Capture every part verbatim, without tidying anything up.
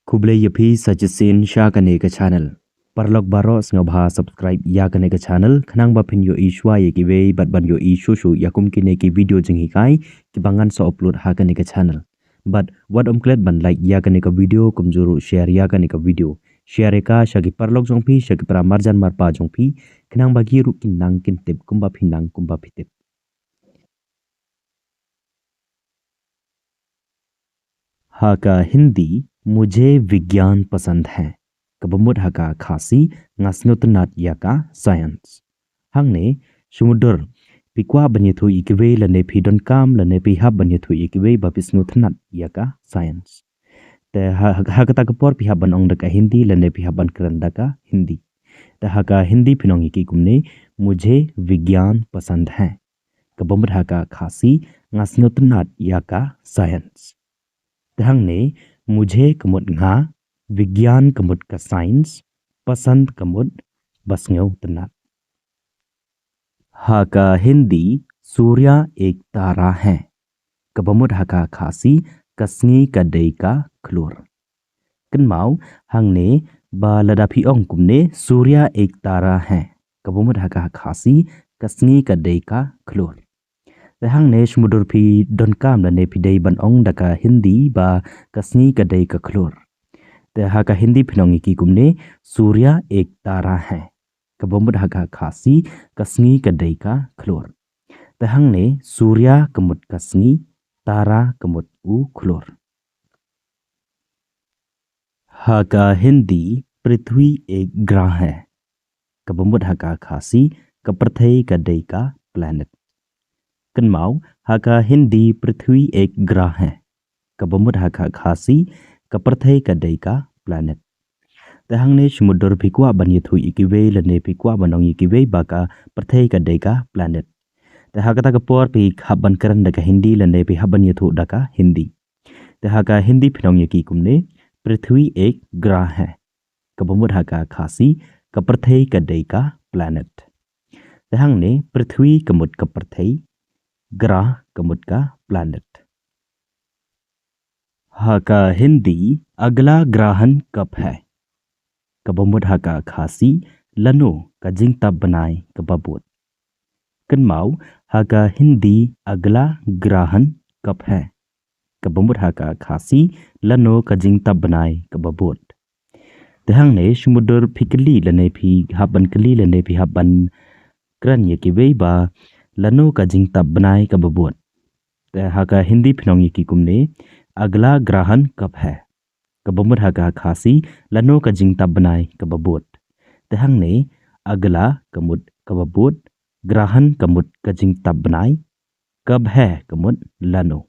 Khublei ïa phi sa shisien sha kane ka channel. Paralok baroh sngewbha subscribe ïa kane ka channel khnang ba phin ïohi shuwa ïa kiwei bad ban ïohi shuh shuh ïa kum kine ki video jinghikai kiba ngan sa upload ha kane ka channel. Bad wat ym klet ban like ïa kane ka video kumjuh ruh share ïa kane ka video. Share ïa ka sha ki paralok jong phi, sha ki para marjan marpa jong phi khnang ba ki ruh kin nang kin tip kumba phi nang kumba phi tip. Ha ka Hindi, mujhe vigyan pasand hai. Kaba mut ha ka Khasi, nga sngewtynnat ïa ka science. Hangne, shu mutdur, phi kwah ban ïathuh ïa kiwei lane phi donkam lane phi hap ban ïathuh ïa kiwei ba phi sngewtynnat ïa ka science. Te ha, ha, ha kata ka por phi hap ban ong da ka Hindi lane phi hap ban kren da ka Hindi. Te ha ka Hindi phin ong ïa ki kumne, mujhe vigyan pasand hai. Kaba mut ha ka Khasi, nga sngewtynnat ïa ka science. Te hangne, mujhe ka mut nga, vigyan ka mut ka science, pasand ka mut ba sngewtynnat. Ha ka Hindi, surya ek tara hai. Kaba mut ha ka Khasi, ka sngi ka dei ka khlur. Kynmaw, hangne, ba lada phi ong kumne, surya ek tara hai. Kaba mut ha ka Khasi, ka sngi ka dei ka khlur. Te hangne shu mutdur phi donkam lane phi dei ban ong da ka Hindi ba ka sngi ka dei ka khlur. Te ha ka Hindi phin ong ïa ki kumne, surya ek tara hai. Kaba mut ha ka Khasi, ka sngi ka dei ka khlur. Te hangne, surya ka mut ka sngi, tara ka mut u khlur. Ha ka Hindi, prithvi ek grah hai. Kaba mut ha ka Khasi, ka pyrthei ka dei ka planet. Kynmaw, ha ka Hindi, prithvi ek grah hai. Kaba mut ha ka Khasi, ka pyrthei ka dei ka planet. Te hangne shu mutdur phi kwah ban ïathuh ïa kiwei lane phi kwah ban ong ïa kiwei ba ka pyrthei ka dei ka planet. Te ha kata ka por phi hap ban kren da ka Hindi lane phi hap ban ïathuh da ka Hindi. Te ha ka Hindi phin ong ïa ki kumne, prithvi ek grah hai. Kaba mut ha ka Khasi, ka pyrthei ka dei ka planet. Te hangne, prithvi ka mut ka pyrthei, grah ka mut ka planet. Ha ka Hindi, agla grahan kab hai. Kaba mut ha ka Khasi, lano ka jingtap bnai kaba bud. Kynmaw, ha ka Hindi, agla grahan kab hai. Kaba mut ha ka Khasi, lano ka jingtap bnai kaba bud. Te hangne shu mutdur phi kylli lane phi hap ban kylli lane phi hap ban kren ïa kiwei ba lano ka jingtap bnai kaba bud. Te ha ka Hindi phin ong ïa ki kumne, agla grahan kab hai. Kaba mut ha ka Khasi, lano ka jingtap bnai kaba bud. Te hangne, agla ka mut kaba bud, grahan ka mut ka jingtap bnai, kab hai ka mut lano.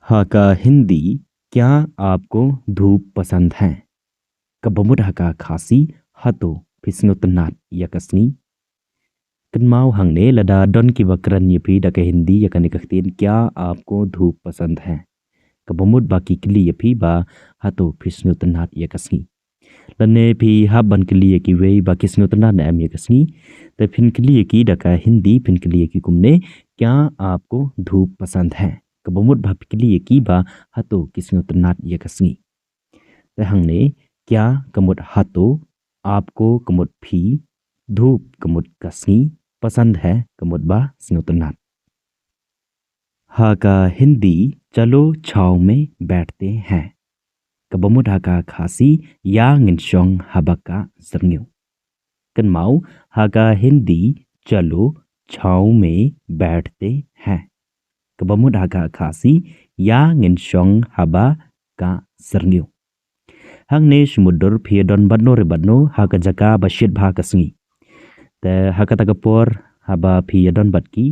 Ha ka Hindi, kya aapko dhoop pasand hai? Kaba mut ha ka Khasi, hato phi sngewtynnat ïa ka sngi? Kynmaw hangne lada don kiba kren ïa phi da ka Hindi ïa kane ka ktien kya aapko dhoop pasand hai. Kaba mut ba ki kylli ïa phi ba hato phi sngewtynnat ïa ka sngi. Lane phi hap ban kylli ïa kiwei ba ki sngewtynnat ne em ïa ka sngi. Te phin kylli ïa ki da ka Hindi phin kylli ïa ki kumne kya aapko dhoop pasand hai. Kaba mut ba phi kylli ïa ki ba hato ki sngewtynnat ïa ka sngi. Te hangne, kya ka mut hato, aapko ka mut phi, dhoop ka mut ka sngi, pasand hai ka mut ba sngewtynnat. Ha ka Hindi, chalo chhaaw mein baithte hain. Kaba mut ha ka Khasi, ïa ngin shong haba kah syrngiew. Kynmaw, ha ka Hindi, chalo chhaaw mein baithte hain. Kaba mut ha ka Khasi, ïa ngin shong haba kah syrngiew. Hangne shu mutdur phi ïa don bad no re bad no ha ka jaka ba shit bha ka sngi. Te ha kata ka por haba phi ïa don bad ki,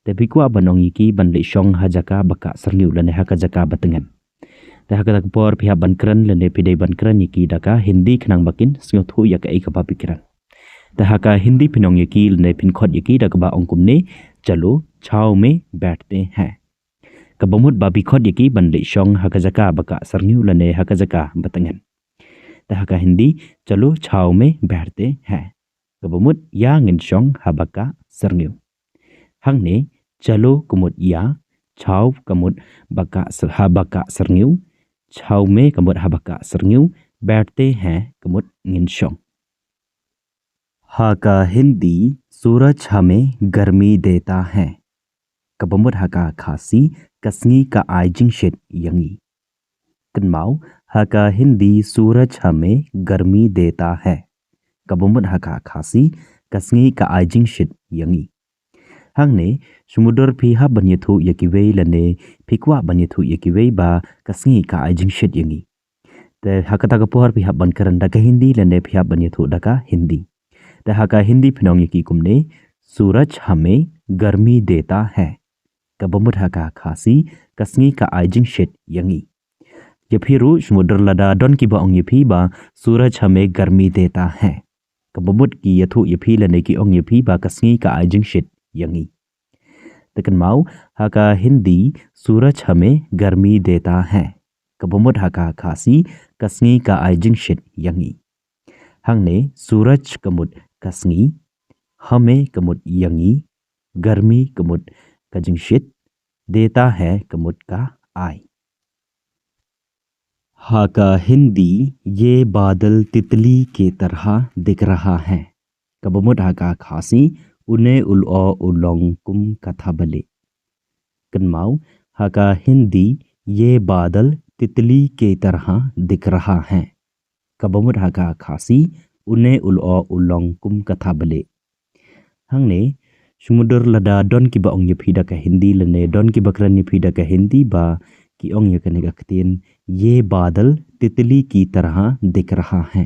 te phi kwah ban ong ïa ki ban leit shong ha jaka ba kah syrngiew lane ha ka jaka ba tngen. Te ha kata ka por phi hap ban kren lane phi dei ban kren ïa ki da ka Hindi khnang ba kin sngewthuh ïa kaei kaba phi kren. Te ha ka Hindi phin ong ïa ki lane phin khot ïa ki da kaba ong kumne, chalo chhaaw mein baithte hain. Kaba mut ba phi khot ïa ki ban leit shong ha ka jaka ba kah syrngiew lane ha ka jaka ba tngen. Te ha ka Hindi, chalo chhaaw mein baithte hain. Kaba mut ïa ngin shong haba kah syrngiew. Hangne, chalo ka mut ïa, chhaaw ka mut ba kah syr-, haba kah syrngiew, छाँव में ka mut haba kah syrngiew, बैठते हैं ka mut ngin shong. Ha ka Hindi, सूरज हमें गर्मी देता है. Kaba mut ha ka Khasi, ka sngi ka ai jingshit ïa ngi. Kynmaw, ha ka Hindi, सूरज हमें गर्मी देता है. Kaba mut ha ka Khasi, ka sngi ka ai jingshit ïa ngi. Hangne, shu mutdur phi hap ban ïathuh ïa kiwei lane phi kwah ban ïathuh ïa kiwei ba ka sngi ka ai jingshit ïa ngi. Te ha kata ka por phi hap ban kren da ka Hindi lane phi hap ban ïathuh da ka Hindi. Te ha ka Hindi phin ong ïa ki kumne, सूरज हमें गर्मी देता है. Kaba mut ha ka Khasi, ka sngi ka ai jingshit ïa ngi. Ïa phi ruh, shu mutdur lada don kiba ong ïa phi ba, सूरज हमें गर्मी देता है. Kaba mut ki ïathuh ïa phi lane ki ong ïa phi ba ka sngi ka ai jingshit ïa ngi. Te kynmaw, ha ka Hindi, सूरज हमें गर्मी देता है. Kaba mut ha ka Khasi, ka sngi ka ai jingshit ïa ngi. Hangne, सूरज ka mut ka sngi, हमें ka mut ïa ngi, गर्मी ka mut ka jingshit, देता है ka mut ka ai. Ha ka Hindi, ये बादल तितली की तरह दिख रहा है. Kaba mut ha ka Khasi, une u lyoh u long kum ka thapbalieh. Kynmaw, ha ka Hindi, ये बादल तितली की तरह दिख रहा है. Kaba mut ha ka Khasi, une u lyoh u long kum ka thapbalieh. Hangne, shu mutdur lada don kiba ong ïa phi da ka Hindi lane don kiba kren ïa phi da ka Hindi ba ki ong ïa kane ka ktien, ये बादल तितली की तरह दिख रहा है.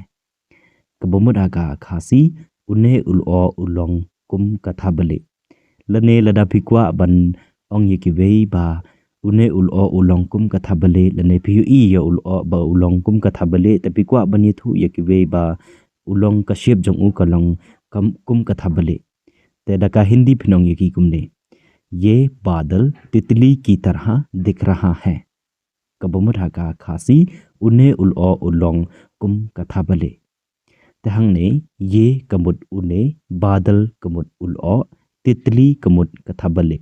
Kaba mut ha ka Khasi, une u lyoh u long kum ka thapbalieh. Lane lada phi kwah ban ong ïa kiwei ba une u lyoh u long kum ka thapbalieh, lane phi ïohi ïa u lyoh ba u long kum ka thapbalieh, te phi kwah ban ïathuh ïa kiwei ba u long ka shape jong u ka long kam, kum ka thapbalieh. Te da ka Hindi phin ong ïa ki kumne, ये बादल तितली की तरह दिख रहा है. Kaba mut ha ka Khasi, une u lyoh u long kum ka thapbalieh. Te hangne, ये ka mut une, बादल ka mut u lyoh, तितली ka mut ka thapbalieh.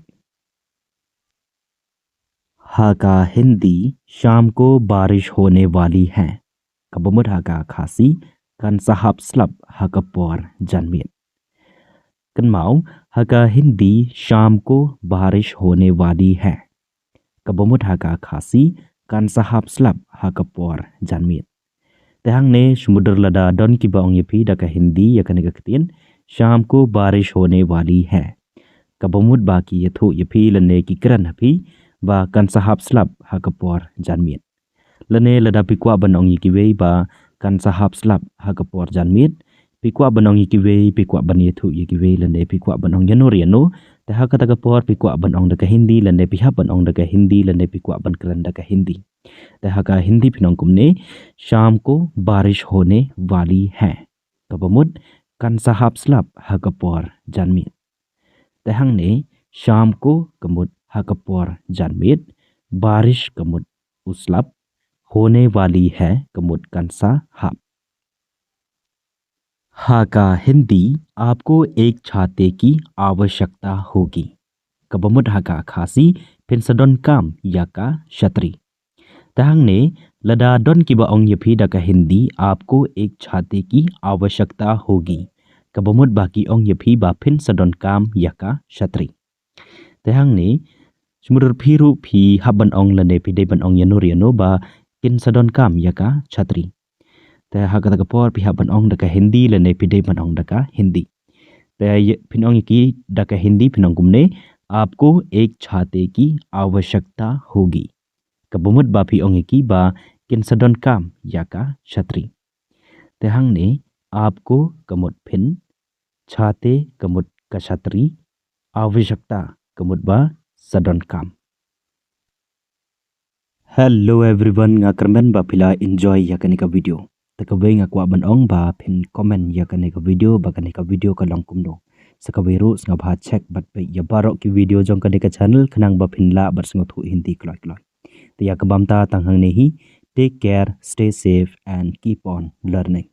Ha ka Hindi, शाम को बारिश होने वाली है. Kaba mut ha ka Khasi, kan sa hap slap ha ka por janmiet. Kynmaw, ha ka Hindi, शाम को बारिश होने वाली है. Kaba mut ha ka Khasi, kan sa hap slap ha ka por janmiet. Te hangne, shu mutdur lada don kiba ong ïa phi da ka Hindi ïa kane ka ktien, शाम को बारिश होने वाली है. Kaba mut ba ki ïathuh ïa phi lane ki kren ha phi ba kan sa hap slap ha ka por janmiet. Lane lada phi kwah ban ong ïa kiwei ba kan sa hap slap ha ka por janmiet, phi kwah ban ong ïa kiwei, phi kwah ban ïathuh ïa kiwei, lane phi kwah ban ong ïano re ïano, te ha kata ka por phi kwah ban ong da ka Hindi lane phi hap ban ong da ka Hindi lane phi kwah ban kren da ka Hindi. Te ha ka Hindi phin ong kumne, शाम को बारिश होने वाली है. Kaba mut, kan sa hap slap ha ka por janmiet. Te hangne, शाम को ka mut ha ka por janmiet, बारिश ka mut u slap, होने वाली है ka mut kan sa hap. Ha ka Hindi, आपको एक छाते की आवश्यकता होगी. Kaba mut ha ka Khasi, phin sa donkam ïa ka shatri. Te hangne, lada don kiba ong ïa phi da ka Hindi, आपको एक छाते की आवश्यकता होगी. Kaba mut ba ki ong ïa phi ba phin sa donkam ïa ka shatri. Te hangne, shu mutdur phi ruh phi hap ban ong lane phi dei ban ong ïano re ïano ba kin sa donkam ïa ka shatri. Te ha kata ka por phi hap ban ong da ka Hindi lane phi dei ban ong da ka Hindi. Te ïa, phin ong ïa ki da ka Hindi phin ong kumne, आपको एक छाते की आवश्यकता होगी. Kaba mut ba phi ong ïa ki ba kin sa donkam ïa ka shatri. Te hangne, आपको ka mut phin, छाते ka mut ka shatri, आवश्यकता ka mut ba sa donkam. Hello everyone, nga kyrmen ba phi la enjoy ïa kane ka video. Te kawei nga kwah ban ong ba phin comment ïa kane ka video ba kane ka video ka long kumno. Sa kawei ruh sngewbha check bad peit ïa baroh ki video jong kane ka channel khnang ba phin lah bad sngewthuh Hindi kloi kloi. Te ïa kaba mynta tang hangne hi, take care, stay safe and keep on learning.